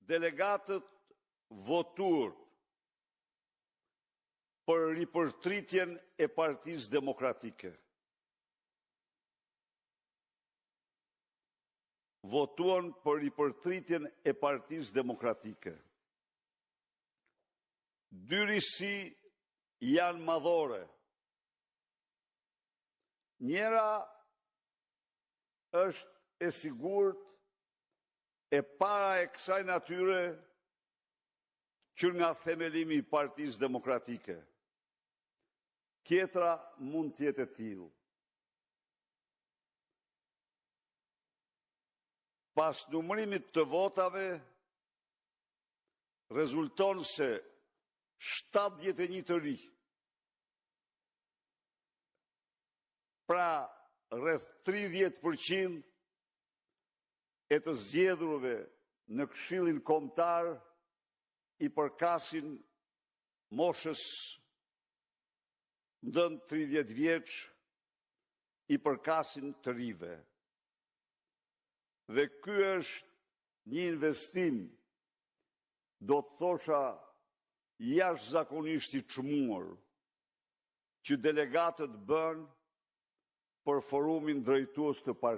Delegatët votuan për ripërtëritjen e Partisë Demokratike. Votuan për ripërtëritjen e Partisë Demokratike. Dy risi janë madhore. Njëra është e sigurt, e para e kësaj natyre që nga themelimi i Partisë Demokratike. Tjetra mund të jetë e tillë. Pas numërimit të votave, rezulton se 71 të rinj, pra rreth 30% e të zgjedhurve në Këshillin Kombëtar i përkasin moshës nën 30 vjeç, i përkasin të rinjve. Dhe ky është një investim, do të thosha, jashtëzakonisht i çmuar që delegatët bënë për forumin drejtues të partisë.